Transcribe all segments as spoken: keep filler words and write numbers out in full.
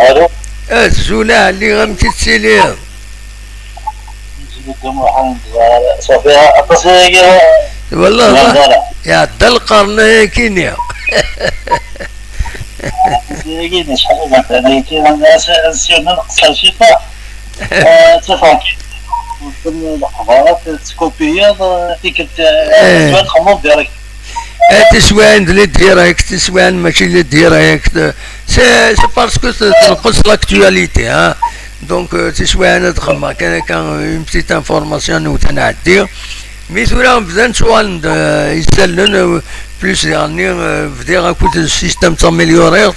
Allô? Azul a Ɛli, amek i tettiliḍ? Azul a Dda Muḥend, صافي، aṭas ayagi. Wallah, ur iɛedda lqern ayagi-nni. Aṭas ayagi, acḥal i iɛeddan ayagi, ansi nneqṣer ciṭuḥ. Ah, ttafeɣ-k. Lexbarat tettkupiyeḍ, tikkelt, eh, txedmeḍ direct. Eh, tiswiɛin d les directs, tiswiɛin mačči les directs. C'est, c'est parce que t-, tenqes l'actualité, hein. Donc, euh, tiswiɛin ad xedmeɣ kan akka une petite information n wten ɛeddi. Mi tura bdan ttuɣalen-d, euh, isallen, euh, plus daɣenni, euh, bdiɣ akked le système ttamélioriɣ-t.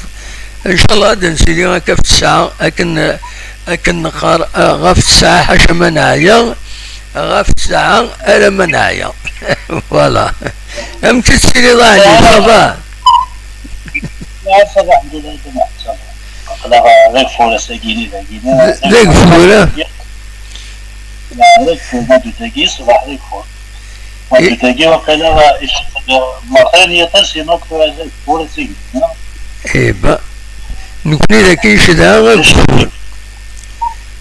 Ncallah ad nsili akka ɣef ttesɛa, akken, akken neqqar, euh, ɣef ttesɛa, ḥaca ma neɛya, ɣef ttesɛa alamma neɛya. Voilà. Amek i tettiliḍ a Ɛli? Ça va? Assa, alḥemdulilah, aql-aɣ d ageffur ass-agi-nni dagi. D ageffur, ah? D ageffur, ma d-, dagi, ṣṣbeḥ d ageffur. Ma d-, dagi, waqila, icceḍ-d merrxen yiṭij, sinon d ageffur ass-agi. Eh ben, nekkni dagi ncedha ageffur.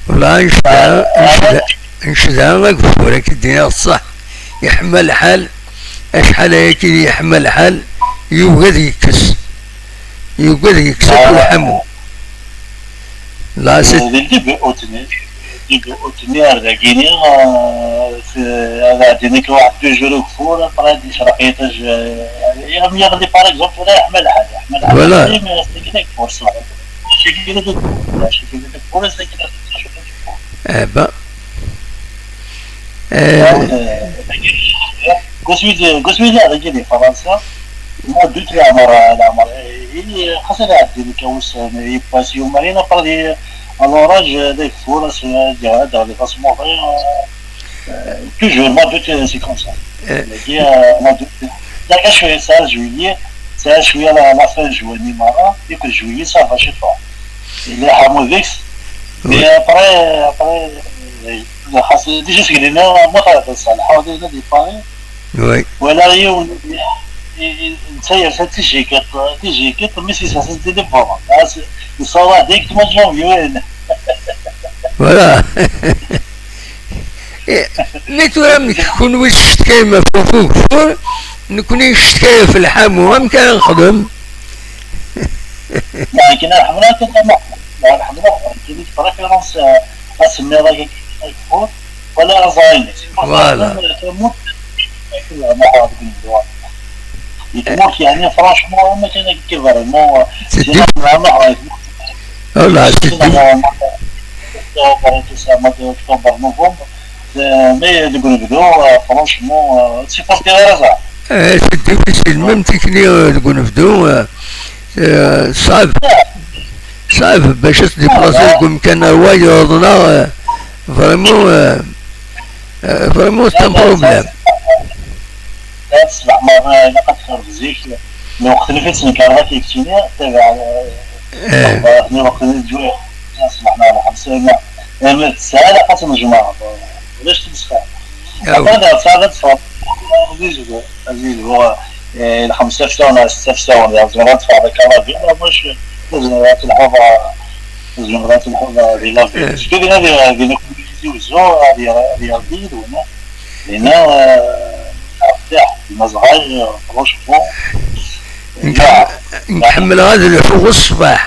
Wala, ncedha, ncedha, ncedha ageffur, ad k-d-iniɣ ṣṣeḥ. Yeḥma lḥal, acḥal ayagi yeḥma lḥal, yugi ad yekkes. Yugi ad yekkes akk lḥamu. La, c'est... Di début août-nni, début août-nni ar dagini, euh, c'est, ad ɛeddin akka waḥed deux jours ugeffur, après ad yecreq yiṭij, euh, am yeɣli, par exemple, ula yeḥma lḥal, yeḥma lḥal. Voilà. Mais c'est que des courses, c'est que des courses, c'est que des courses. Eh ben. Eh. Deg uswid, deg uswid, dagi di Fransa, mois d'août leɛmer, leɛmer, eh, xas ad iɛeddi deg wussan, yiwwas yumar, après di, à l'orage, d ageffur, ad d-, ad d-teɣli tasemmuḍt, eh, toujours, mois d'août, c'est comme ça. Eh. Dagi, eh, mois d'août, dagi cwiya, tesɛa juillet, tesɛa cwiya la, la fin juin, merra, et que juillet, ça va, je sais pas. Yella ḥamu deg-s. Oui. Mais après, après, euh, xas, déjà seg dinna, ma tɛeddaḍ ṣṣalḥa, dinna di Paris. Oui. Wala yiwen, i, i, netta yersa tijikiṭ, tijikiṭ, mais c'est ça, c'est des bonbons. Ah, c'est, يصور directement janvier. Voilà. Eh, mais tura, amek kunwi tcetkayem ɣef ugeffur, nekkni ncetki ɣef lḥamu, amek ara nexdem? Lakin ḥemmleɣ kan tamurt. Ḥemmleɣ kan préférence, euh, asemmiḍ akka, ageffur, wala aẓayen. Voilà. Tamurt, tamurt, yeɛni, franchement, ma kan akka, vraiment, c'est sinon, difficile. Vraiment, voilà, c'est difficile. Octobre, tout ça, mois d'octobre, novembre. Euh, mais deg unebdu, euh, franchement, euh, ur ttṣiportiɣ ara ẓer. Eh, c'est difficile, même tikli, euh, deg unebdu, euh, euh, ṣṣɛeb. Ṣṣɛeb bac ad tdiplaṣiḍ deg umkan-a wayeḍ, neɣ, euh, vraiment, euh, euh, vraiment, c'est un problème. Ṣṣbeḥ merra ilaq ad teffɣeḍ zik, lweqt-nni i ttnekkareɣ ad k-yekkini, tabeɛ, eh, lweqt-nni, lweqt-nni d ttjuyeɣ, ṣṣbeḥ merra lxemsa, ma, ma d ttesɛa ilaq ad tnejmaɛeḍ, ulac ttmesxiṛ. Aṭṭan ar ttesɛa ad teffɣeḍ, azizbu, azizbu, eh, lxemsa fsawen ar setta fsawen, tzemreḍ ad teffɣeḍ akka la ville, mac tzemreḍ ad telḥuḍ, tzemreḍ ad telḥuḍ di la ville. Parce que dinna, dinna, dinna, ad yerbeḥ yid-wen. Dinna, eh, rtiḥ, mazɣal, eh, franchement. Nekk, nekk ḥemmleɣ ad lḥuɣ ṣṣbeḥ.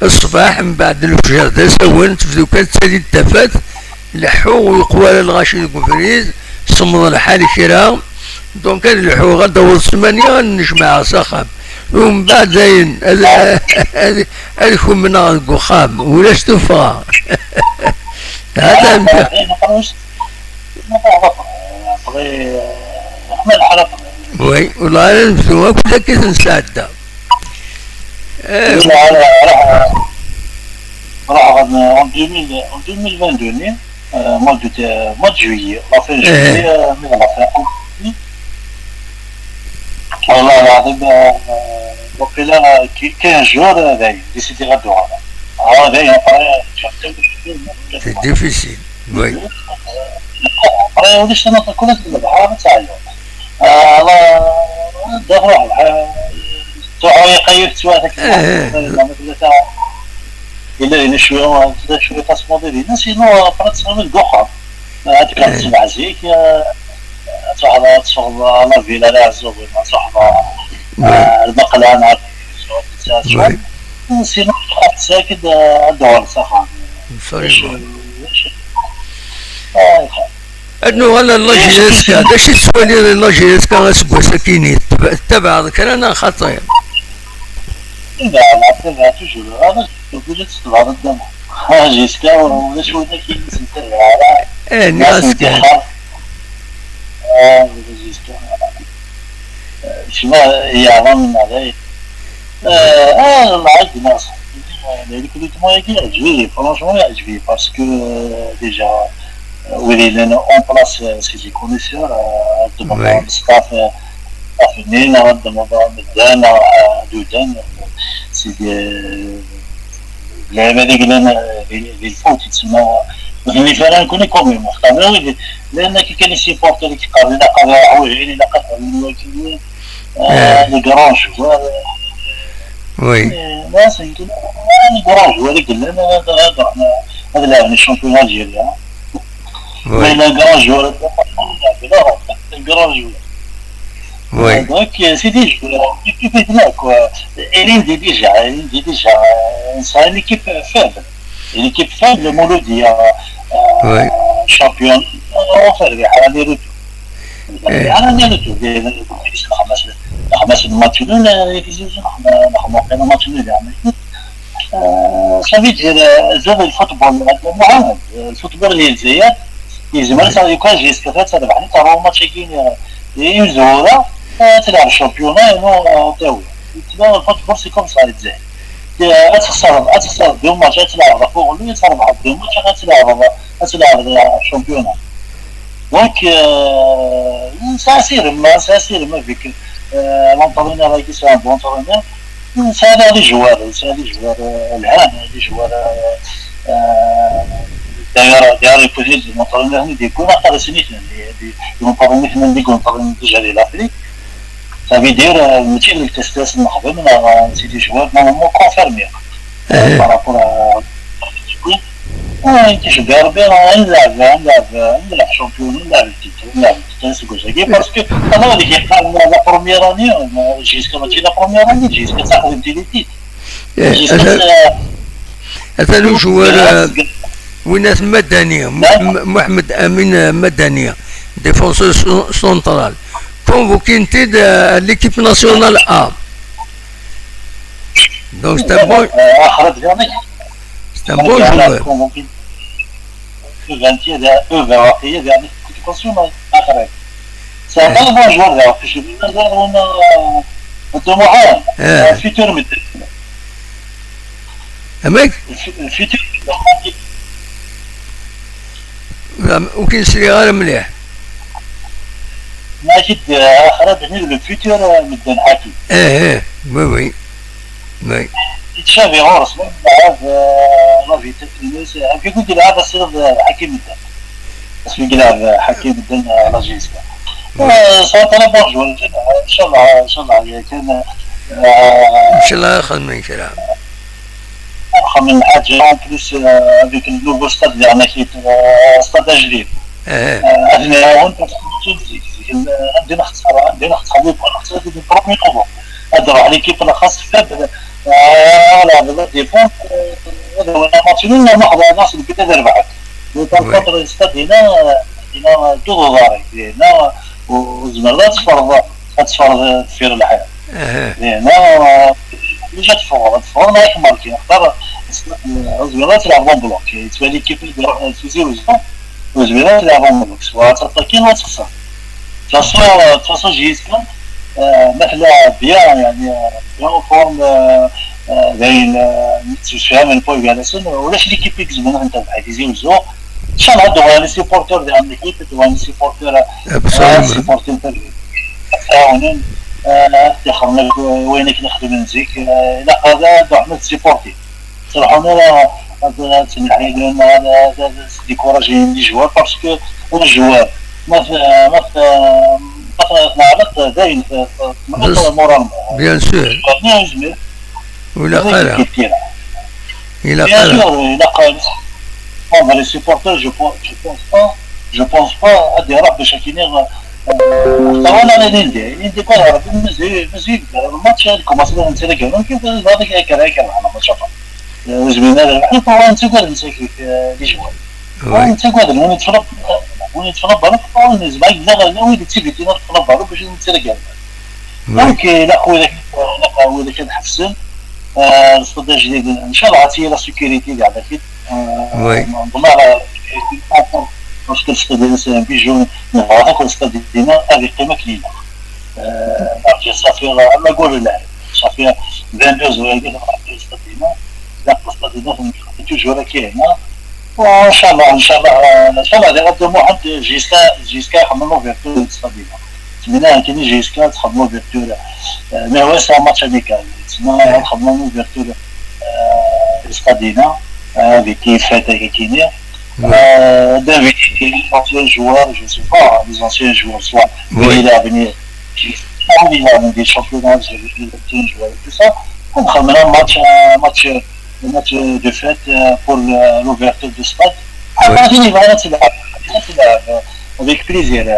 Ṣṣbeḥ, mbeɛd lefjer d asawen, tebdu kan tettali-d tafat, leḥḥuɣ ur yeqwa ara lɣaci deg ubrid, semmeḍ lḥal kra. Donc ad lḥuɣ, ad d-taweḍ ssmanya, ad nnejmaɛeɣ s axxam. Umbeɛd dayen, ad, ad, ad kumneɣ deg uxxam, ulac tuffɣa. Hada. Oui, والله أنا نبدو هكذا كيف نساعد. إيه. راح، راح en deux mille, en deux mille vingt-deux, euh, mois de, mois de juillet, la fin juillet, euh, mais la fin août. والله العظيم، آه، وقيلا كي-، quinze jours، آه، باين، décidé غدو هذا. آه، باين، après، c'est difficile, oui. Après، وليش أنا كل البحر تعيط. آه، الله، دابا روح البحر. تروح يقيف تشوف هذاك البحر. إيه. زعما كل ساعة. Yella din cwiya, tella cwiya tasmuḍi din, sinon après tettɣimiḍ deg uxxam. Ad tekkiḍ ṣṣbeḥ zik, ad truḥeḍ ad teffɣeḍ à la ville, à Ɛezzub, ad truḥeḍ ar Lmeqla, neɣ ad tesɛuḍ. Sinon ad d-tuɣaleḍ s axxam. Ad nuɣal ar la J S K. D acu i tettwaliḍ di la J S K aseggas-agi-nni? Tettabaɛeḍ kra neɣ xaṭi? Ih, la, la, toujours. Ur la tettebɛeḍ ddama. Jusqu'à ulac win akken i s-ntabaɛ ara. Eh, nniɣ-as kan. Ah, jusqu'à. Kma yeɛḍam neɣ d ayen. Ah, la, la, la, le recrutement-agi yeɛǧeb-iyi, franchement yeɛǧeb-iyi, parce que, euh, déjà, euh, wid yellan en place, euh, c'est des connaisseurs, euh, ad d-temmḍeḍ staff, euh, staff-nni, neɣ ad d-temmḍeḍ medden, neɣ, euh, d udan, c'est des, d lɛibad i yellan, euh, di, di lfut, yettsemma, ur ten-ifara nekkni quand même, xaṭer llan kra n les supporters i yeqqaren ilaq ad iruḥ wihin, ilaq ad xedmen wagi, euh, les grands joueurs, euh, Oui. Euh, là, c'est une, un grand joueur i yellan, ad, ad, ad, ad laɛben championnat algérien. Oui. Mais le grand joueur, le grand joueur. Oui. Euh, donc, euh, c'est des joueurs, équipe est là, quoi. Elinde déjà, Elinde déjà, euh, c'est une équipe faible. Une équipe faible, Mouloudi, euh, euh, oui. Champion, euh, on fait les retours. Eh. Ara nniɣ-d ur d-, d xmas n match nul, eh, i Tizi Uzzu, xmas, xmas n match nul, yeɛni. Eh, ça veut dire, eh, zad lfutbol, eh, lfutbol di Lezzayer, yezmer ad yukan jusqu'à ad terbeḥ, ad terrew match-agi, eh, i uzwur-a, eh, ad tleɛb championnat, inu, eh, tawi. Lfutbol, c'est comme ça, di Lezzayer. Eh, ad texsereḍ, ad texsereḍ deux matchs, ad tleɛbeḍ ɣef uɣelluy, ad trebḥeḍ deux matchs, ad tleɛbeḍ, ad tleɛbeḍ, eh, championnat. Donc, euh, c'est assez rarement, c'est assez rarement avec, euh, l'entraîneur avec, c'est un bon entraîneur. C'est des joueurs, c'est des joueurs, euh, الهام, des joueurs, euh, euh, d'ailleurs, d'ailleurs, il faut dire, l'entraîneur, il dit, qu'on a pas signé, l'entraîneur, il dit, l'entraîneur, déjà de l'Afrique. Ça veut dire, euh, ماشي ديك التستاس نخدم، c'est des joueurs normalement confirmés. Par rapport à, آه، كيشجع ربي، راه نلعب، نلعب، نلعب champion، نلعب التيتر، نلعب التيتر، c'est comme ça. Parce que أنا هذيك يقال la première année، آه، jusqu'à ماشي la première année، jusqu'à تاخذ انت les titres. إيه، jusqu'à هذا، هذا لو joueur، آه، وينات مدني، م-، محمد أمين مدني، défenseur cen-، central. Convoqué انت de l'équipe nationale A. Donc c'est un bon, آخر ديالك. C'est un bon joueur. Convoqué. U vingt-deux, U vingt-deux, كنت كونسيومر آخرين. C'est un très bon joueur, d'ailleurs, que je veux dire, euh, de Mohamed, un futur médecin. Amek? Le fu-, le futur médecin. Ur k-sliɣ ara mliḥ. Mačči d, euh, axrab-nni d le futur, euh, medden ḥakim. Eh, eh, oui, oui. Oui. Yettcabi ɣur-s, ma yebɛed, euh, la vitesse-ines, euh, amek i yelɛeb ass-a, euh, ḥakim medden. Ass-a yelɛeb, euh, ḥakim medden, euh, la J S K. Oui. Euh, c'est un très bon joueur, inchallah, inchallah, yakan, euh, inchallah, xedmen kra. Xedmen lḥaǧa, en plus, euh, avec le nouveau stade, يعني, كي، euh, stade ajdid. Eh. Euh, ad nɛawen, parce que zik, zik, euh, ad nexser, ad nexser, ad nexser, ad nexser, ad nexser, ad nruḥ l'équipe la xas faible, euh, voilà, la défense, euh, هذا هو الماتش اللي نحضر ناس البلاد أربعة. Oui. Par contre, stade هنا، هنا دو ضراري، هنا و-، وزمر لا تفرض، تفرض في الحياة. Aha. Yeɛni, déjà teffɣeḍ, ad teffɣeḍ ma yak marki, axaṭer, euh, ur zmireḍ ad tleɛbeḍ en bloc. Yettwali kif i d-iruḥ Tizi Uzzu, ur zmireḍ ad tleɛbeḍ en bloc. Soit ad tattakiḍ, soit ad texseṛ. De toute façon, euh, de toute façon, J S K, euh, ma tella bien, yeɛni, euh, bien en forme, euh, euh, dayen, euh, nettemsefham nekkni gar-asen, ulac l'équipe i izemren ad terbeḥ Tizi Uzzu. Inchallah, ad d-uɣalen les supporters daɣen, l'équipe, ad d-uɣalen les supporters, euh, ad supporten, ad t-ɛawnen, euh, ad t-ixdem akk wayen akken i xedmen zik, euh, ilaq ad, ad d-ruḥen ad supportin. Ur ttruḥun ara ad, ad ttneḥḥiden, ad, ad, ad décourager les joueurs, parce que les joueurs, ma t-, ma t-, ma t-, tneɛleḍ, dayen t-, t-, tmeɣɣeḍ moralement. Bien sûr. Ur yezmir. Ur ilaq ara. Ad yekkes tira. ilaq Bien ara. sûr, ilaq, bon, les supporters, je pense, je pense pas, je pense pas ad iruḥ bac ad k-iniɣ, euh, xtawen ala Lindi, Lindi kan Rebbi mazal, mazal yebder match, ad commencer ad nettarga, donc, euh, ẓriɣ akka, akka, akka, match, enfin, euh, ur zmiren ara, ḥaṭa nettagad netta kif, euh, les joueurs. Ur Oui. nettagad, win yettxalaḍ, win yettxalaḍ balu, ur nezmer ad nniɣ, wid yettibidin ad xalaḍ balu bac ad nettarga. Oui. Donc, ilaq widak, ilaq widak ad ḥebsen, euh, le stade ajdid, inchallah, ad tili la sécurité, d acu. Oui. Parce que le stade, c'est un bijou, mais voilà, le stade, ad yeqqim akken ilaq. Euh, ça fait, euh, la gueule, là. Ça fait vingt-deux ans, il y a le stade, là. Le stade, là, c'est toujours là, qui est là. Bon, inchallah, inchallah, euh, inchallah, les gars de Mohamed, jusqu'à, jusqu'à, comment on veut, le stade, là. Maintenant, qui est jusqu'à, comment on veut, euh, mais ouais, c'est un match amical. Sinon, on a, comment on veut, euh, le stade, là, euh, avec qui fait, avec qui, Oui. euh, d'inviter les anciens joueurs, je sais pas, les anciens joueurs, soit Oui. venir à venir, qui sont là, des championnats, les anciens joueurs, tout ça. On fera un match, un match, un match de fête, euh, pour le- l'ouverture du stade. Oui. Après, il va être là, il va être là, euh, avec plaisir, euh,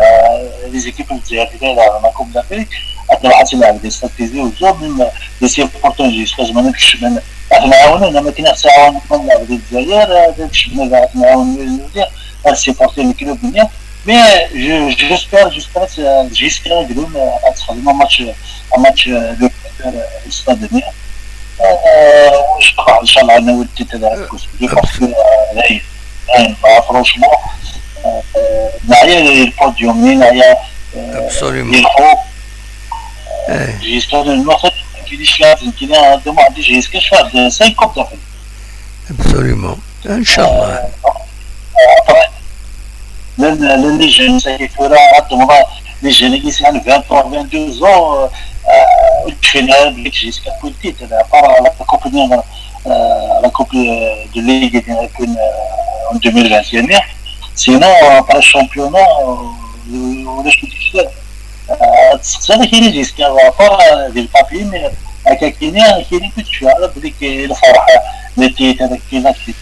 les équipes de la, la Coupe d'Afrique, après, il va être là, des stades, des autres, même, euh, des supporters, jusqu'à ce moment-là, que je mène. احنا عاونونا، ما كنا تعاون من بعد الجزائر، هذاك الشيء ما بعد نعاون مليح، غير سيبورتي الكلوب مليح. Mais je- j'espère, j'espère, euh, j'espère que demain, euh, غتخدم un match, un match, euh, de, euh, stade مليح. Euh, وإن شاء الله، إن شاء الله أنا ودي تلعب كوسبي parce que, euh, هاي، هاي، bah, franchement, euh, نعيا البوديوم، نعيا، euh, Absolument. les gros, إيه. Jusqu'à le moment, كاين شي لاعب، كاين هذا ما عنديش jusqu'à شي واحد cinq Coupes d'Afrique. Absolument. ان شاء الله. Après, même, même les jeunes, ça fait que là, à ce moment, les jeunes qui sont vingt ans, vingt-deux ans, euh, au final, jusqu'à coup de titre, à part la Coupe du Monde, euh, la Coupe de Ligue, euh, en deux mille vingt et un. Sinon, après le championnat, euh, on est تسقسي كاين جيسكا فابار ديال البابي، مي هكا كاين، كاين كنت شويه على بلي كاين الفرح، لي تيت هذاك كاين لا تيت.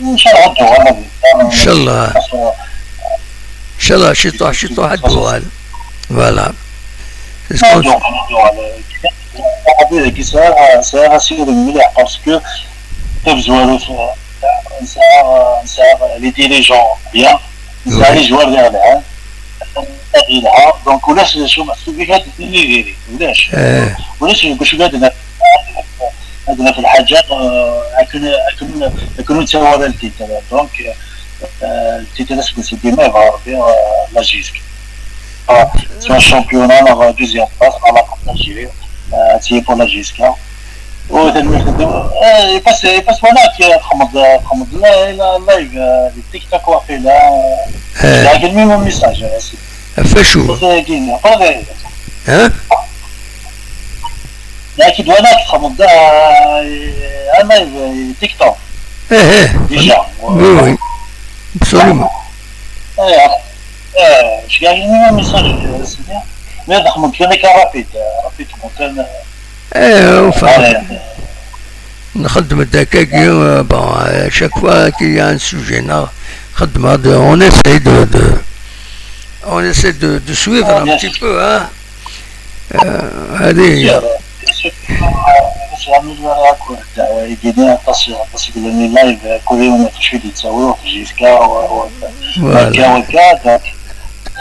ان شاء الله غدوغ على ان شاء الله. ان شاء الله شي طوح شي طوح غدوغ. Voilà. C'est ce qu'on غدوغ على سي مليح parce que كيف زوالو نسعى نسعى les dirigeants bien نسعى les joueurs ديال العام. Donc ولاش شو محسوب بك هاد الدنيا ديالي ولاش ايه ولاش يقول شو هاد هذا في الحاجه. اكون اكون اكون نتاوى التيتر donc التيتر اسمه سيدي ما يبغى ربي. لا جيسك سوا الشامبيون انا ديزيام بلاص على كونت الجيري. تي بور لا جيسكا وثاني يخدم يباس يباس ولا تخمض تخمض لا لا لايف التيك توك واقيلا. ايه لكن ميم ميساج فاشو كاين ها لكن ولا تخمض انا تيك توك ايه ايه ديجا. Oui, oui. Absolument. ايه ايه شكاين ميم ميساج سيدي. مي تخمض كان كان رابيد رابيد كان ايه وفا نخدم هكاكي. Bon, chaque fois qu'il y a un sujet نخدم هذا. On essaie de, de on essaie de, de suivre un petit peu, hein. هذه هي. يديني اطاس اطاس يقول لي لايف كل يوم تشوي دي تساوي وفي جيسكا وكا وكا.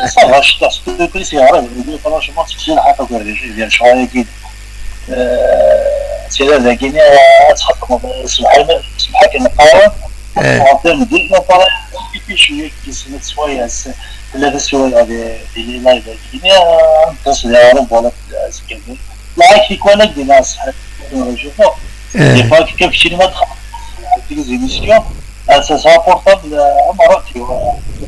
صافا شتا ستو كل سي عرب يقول لي فرانشمون تسقسي الحق كل ديال شويه كي سي هذا كيني تخدم سبحان سبحان كنقاوم. ايه وعطيهم ديك لاباري كيفي شويه كيسميت سوايع ثلاثه سوايع دي دي لايف كيني. تصل يا رب ولا سكيني لا كي كوانا دي ناس. ايه ديفا كيف شي ما تخاف ديك زيميسيون. سا سا بورطابل مرات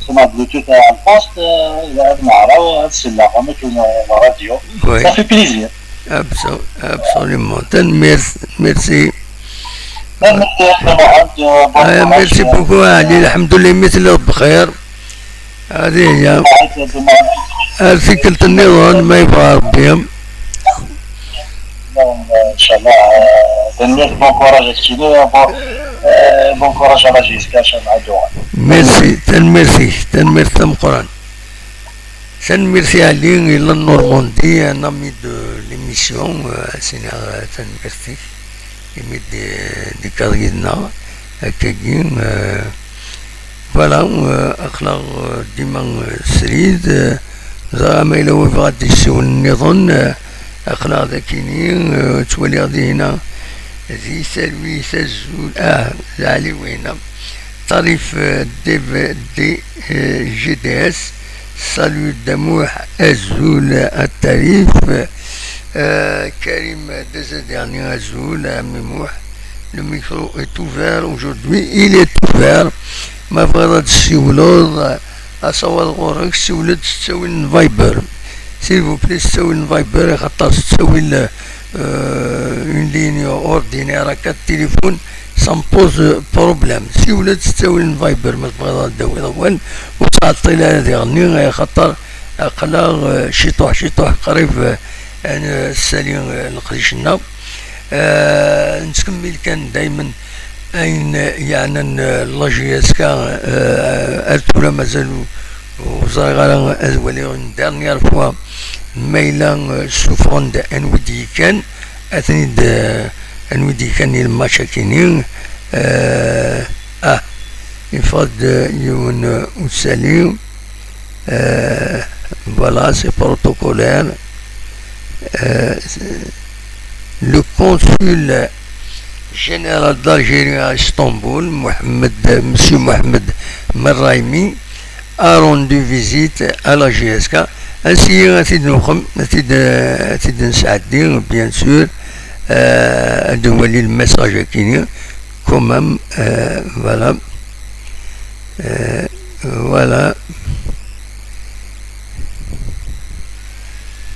تسمع بلوتوث على البوست. هذا ما عرف هذا السلاح ما كاين راديو. Oui. صافي بليزير. Abso- absolument. تنميرث merci. Merci beaucoup. آه merci beaucoup. علي الحمد لله مثل بخير. هذه هي. هذه كلت النظام ما يبغى ربي. ان شاء الله. Merci beaucoup. Euh, bon courage à la J S K, Inch'Allah, Douane. Merci, tanemmirt-ik, tanemmirt tameqqrant. Tanemmirt i Ali, il est Normandie, un ami de l'émission, euh, sina, euh, tanemmirt-ik, imi d-, d-ikkaḍ yid-neɣ, akkagi, euh, voilà, euh, aql-aɣ, euh, dima, euh, srid, euh, ẓriɣ ma yella win yebɣa ad d-yessiwel nniḍen, euh, aql-aɣ d akini, euh, ttwaliɣ dihina di talwit azul, ah, d Ali wina. Tarif, euh, D V D, euh, G D S. Salut Damouh, azul à Tarif. Euh, Karim Dezaderne, azul à Mimouh. Le micro est ouvert aujourd'hui, il est ouvert. Ma tebɣiḍ ad tessiwleḍ, asawaḍ ɣur-k, siwel-d s ttawil n Viber. S'il vous plaît, s ttawil n Viber, axaṭer s ttawil, euh, une ligne ordinaire, à quatre téléphones, ça me pose problème. Siwel-d s ttawil n Viber, ma tebɣiḍ ad d-tawiḍ awal, ur ttɛeṭṭil ara diɣenni, axaṭer aql-aɣ, euh, ciṭuḥ, ciṭuḥ, qrib, euh, ad nessali, euh, leqdic-nneɣ. Euh, nettkemmil kan daymen ayen yeɛnan, euh, la J S K, euh, ar tura mazal ur, ur ẓriɣ ara, ad waliɣ une dernière fois ma yella, euh, ssufɣen-d anwi d-yekkan, ad ten-id, euh, anwi d-yekkan i lmatch akini. Euh, ah, yeffeɣ-d, euh, yiwen, euh, usali. Euh, voilà, c'est protocolaire. Euh, c'est le consul général d'Algérie à Istanbul, Mohamed, Monsieur Mohamed Merraimi, a rendu visite à la J S K. Ainsi, à titre de, à titre de, à titre de, bien sûr, euh, de le message akini, quand même, euh, voilà. Euh, voilà.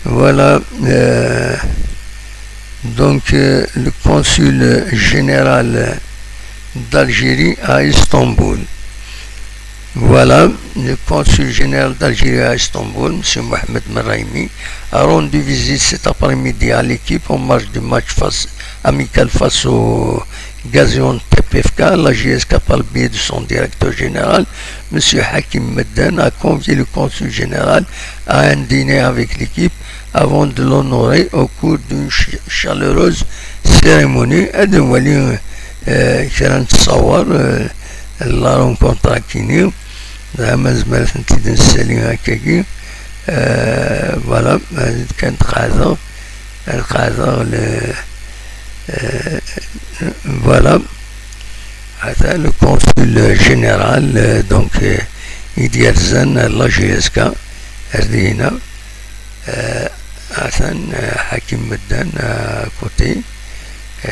Voilà, euh, donc, euh, le consul général d'Algérie à Istanbul. Voilà, le consul général d'Algérie à Istanbul, Monsieur Mohamed Merraimi, a rendu visite cet après-midi à l'équipe en marge du match face, amical face au Gaziantep F K. La J S K, par le biais de son directeur général, Monsieur Hakim Medden, a convié le consul général à un dîner avec l'équipe avant de l'honorer au cours d'une ch-, chaleureuse cérémonie. Ad nwali, euh, kra n ttṣawar, euh, la rencontre akini. Dama nezmer ad tent-id-nessali akkagi. Euh, voilà, euh, kan qeɛdeɣ, qeɛdeɣ le, euh, voilà. Ata le consul général, euh, donc, euh, i d-yerzan la J S K ar dihina. Euh, atan, euh, Hakim Medden à côté. Euh,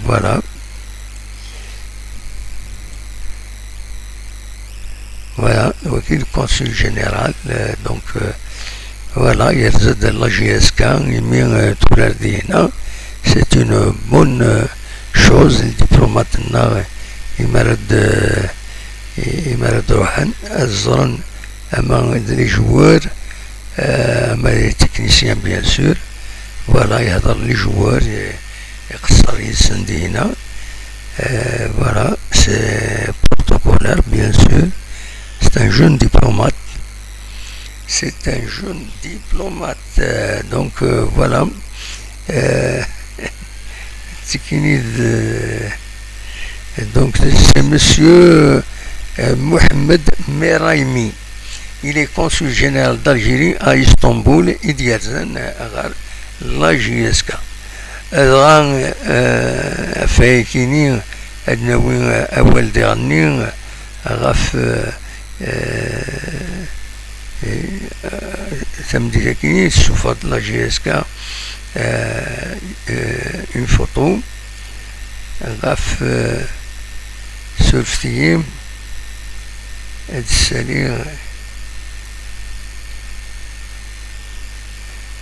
voilà. Voilà, waki le consul général, euh, donc, euh, voilà, yerza-d la J S K, imi, euh, turar dihina. C'est une bonne, euh, chose, les diplomates-nneɣ, euh, imi ara d-, euh, imi ara d-ruḥen, ad ẓren ama d les joueurs, euh, ama d les techniciens, bien sûr. Voilà, yehder les joueurs, euh, iqeṣṣer yid-sen dihina. Euh, voilà, c'est protocolaire, bien sûr. C'est un jeune diplomate. C'est un jeune diplomate. Euh, donc, euh, voilà. Euh, c'est qui, euh, donc, c'est monsieur, euh, Mohamed Meraimi. Il est consul général d'Algérie à Istanbul, i d-yerzan, euh, ɣer la J S K. Dɣa, euh, ɣef wayagi-nni, ad nawi, euh, awal diɣenni, euh, ɣef, euh, euh, euh, tameddit-agi, tessufeɣ-d la J S K, euh, euh, une photo ɣef, euh, surfet-iyi, ad ssaliɣ,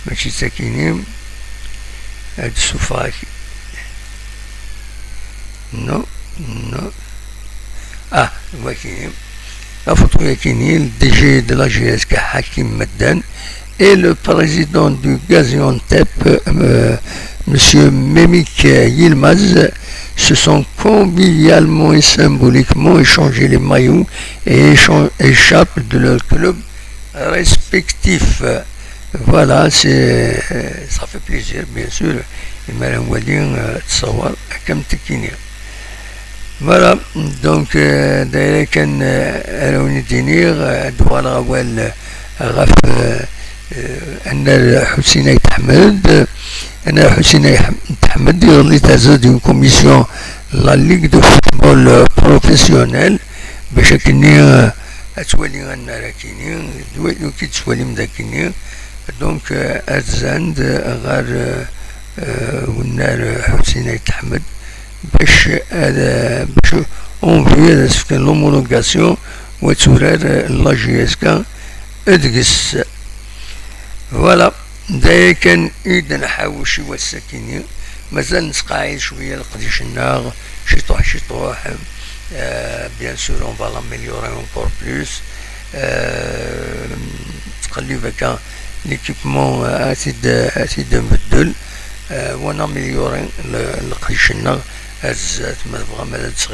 mačči d takini, ad d-ssufɣeɣ. Non, non. Ah, waki. La photo yakini, le D G de la J S K, Hakim Medden, et le président du Gaziantep, euh, monsieur Memik Yilmaz, se sont convivialement et symboliquement échangé les maillots et échan- écharpes de leurs clubs respectifs. Voilà, c'est, ça fait plaisir, bien sûr. Imar n wali, euh, تصور كم تكيني. Voilà, donc, euh, d'ailleurs, كان, euh, أنا وني دينير, euh, دوال غوال, euh, غف, euh, euh, أن حسين أيت أحمد, أن حسين أيت أحمد, يغلي تزاد une commission la Ligue de football, euh, professionnel, باش كني, euh, أتولي أن راكيني, دوي كي تسوالي مداكيني. Donc, euh, أتزاند غير, euh, euh, ونار حسين أيت أحمد, باش, euh, باش on veut l'homologation وتورار la J S K ادقس. Voilà, دايا كان إيد نحاول شي والسكيني. مازال نتقاعد شوية القديش الناغ, شي طوح, شي طوح. Euh, bien sûr, on va l'améliorer encore plus. Euh, تقلب هكا l'équipement, euh, أتيد, أتيد نبدل, euh, وناميليوري ال-, القديش الناغ. هزات ما تبغى ما تسغي